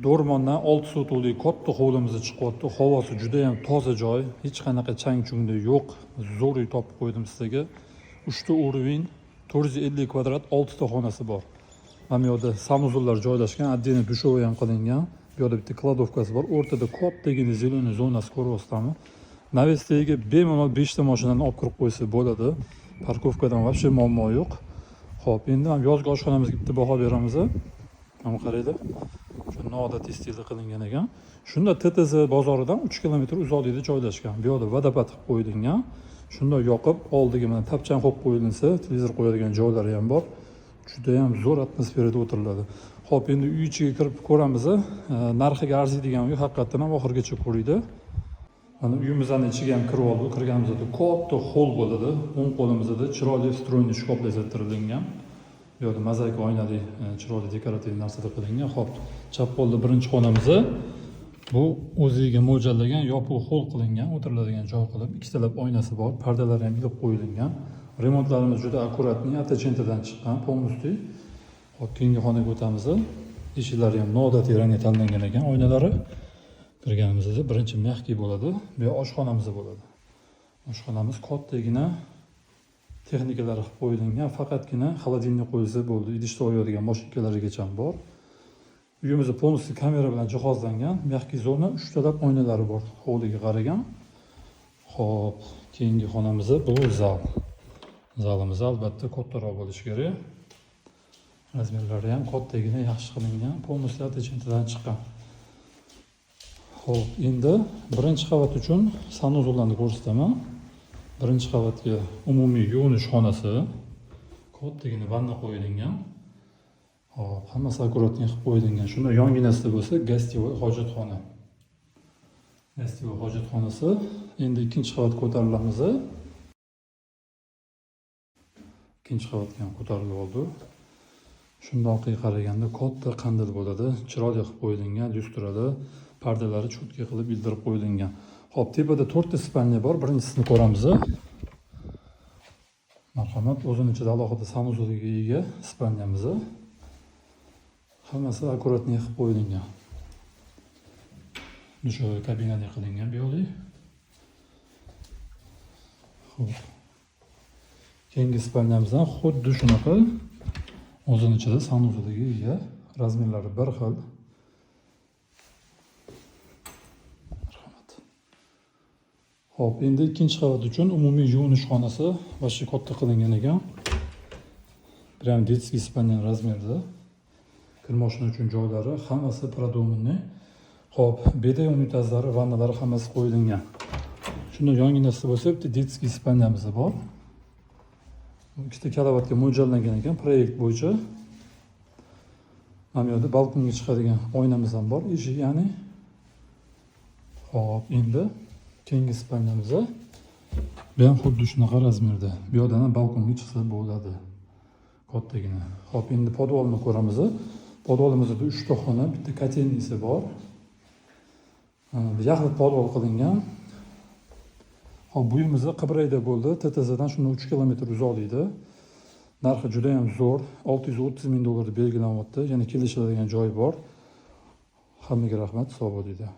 Do'rmondan 6 sotixli katta hovlimiz chiqyapti. Havosi juda ham toza joy, hech qanaqa chang-chungda yo'q. Zo'r uy topib qo'ydim sizlarga. 3 ta уровень, 450 kvadrat, 6 ta xonasi bor. Mana bu yerda санузел lar joylashgan, отдельно душевой ham qilingan. Bu yerda bitta кладовка si bor. O'rtada kattagina зеленый zonasi ko'ryapsizlarmi? Навес tagiga bemalol 5 ta mashinani olib kirib qo'ysa bo'ladi. Парковка dan вообще muammo yo'q. Xo'p, endi ham yozgi oshxonamizga bitta baho beramiz. Mana qaranglar. Shu noodatiy stilda qilingan ekan. Shunda TTZ bozoridan 3 kilometr uzoqlikda joylashgan. Bu yerda водопад qilib qo'yilgan. Shunda yoqib, oldiga mana tapchan qo'yib qo'yilsa, televizor qo'yadigan joylari ham bor. Juda ham zo'r atmosferada o'tiriladi. Xo'p, endi uy ichiga kirib ko'ramiz. Narxiga arziydigan uy haqiqatdan ham oxirigacha ko'ringlar. Mana uyimizni ichiga ham kirib oldik. Kirganimizda katta холл bo'ladi. O'ng qo'limizda chiroyli встроенный shkaflar yasattirilgan. Bu yerda mozaika oynali chiroyli dekorativ narsalar qilingan. Xo'p, chap qo'lda birinchi xonamiz. Bu o'ziga mo'ljallagan yopiq холл qilingan, o'tiriladigan joy qilib, ikkitalab oynasi bor, pardalari ham ilib qo'yilgan. Remontlarimiz juda аккуратный, Atacentadan chiqqan полностью. Xo'p, keyingi xonaga o'tamiz. Eshiklari ham noodatiy rangda tanlangan ekan, oynalari. Kirganimizda birinchi мягкий bo'ladi. Bu yer oshxonamiz bo'ladi. Oshxonamiz kattagina, texnikalari qilib qo'yilgan, faqatgina холодильник qo'yilsa bo'ldi. Idish to'yadigan mashinkalarigacha bor. Uyimiz полностью kamera bilan jihozlangan. Мягкий zona, uchtalab oynalari bor hovliga qaragan. Xo'p, keyingi xonamiz bu zal. Zalimiz albatta kattaroq bo'lishi kerak. Размер lari ham kattagina, yaxshi qilingan, полностью Atacentadan chiqqan. Xo'p, endi birinchi qavat uchun санузел larni ko'rsataman. Birinchi qavatga umumiy yuvinish xonasi, kattagina vanna qo'yilgan. Xo'p, hammasi аккуратный qilib qo'yilgan. Shunda yonginasida bo'lsa гостевой hojatxona. Гостевой hojatxonasi. Endi ikkinchi qavat ko'tarilamiz. Ikkinchi qavatga ham ko'tarilib oldi. Shundoq qaraganda katta qandil bo'ladi. Chiroyli qilib qo'yilgan, lyustrada pardalari чётко qilib ildirib qo'yilgan. Xo'p, tepada to'rtta спальня bor. Birinchisini ko'ramiz. Marhamat, o'zini ichida alohida санузел ga ega спальня miz. Hammasi аккуратный qilib qo'yilgan. Душевой kabinali qilingan bu yoqda. Xo'p. Keyingi спальня miz ham xuddi shunaqa, o'zini ichida санузел ga ega, размер lari bir xil. Marhamat. Xo'p, endi ikkinchi qavat uchun umumiy yuvinish xonasi вообще katta qilingan ekan. Прям детский спальня размер ida. Kir moshina uchun joylari hammasi продуманный. Xo'p, bede unitazlari, vannalari hammasi qo'yilgan. Shunda yonginasida bo'lsa bitta детский спальня miz bor. Ikkita karavotga mo'ljallangan ekan proyekt bo'yicha. Mana bu yerda balkonga chiqadigan oynamiz ham bor, eshik ya'ni. Xo'p, endi keyingi спальня miz. Bu ham xuddi shunaqa размер da. Bu yerdan ham balkonga chiqsa bo'ladi. Kattagina. Xo'p, endi подвал ni ko'ramiz. Подвал imizda 3 ta xona, bitta котельный si bor. Yaxlit подвал qilingan. Xo'p, bu uyimiz Qibrayda bo'ldi. TTZdan shundan 3 kilometr uzoqlikda. Narxi juda ham zo'r. 630 ming dollar belgilanyapti. Yana kelishiladigan joyi bor. Hammaga rahmat, sog' bo'linglar.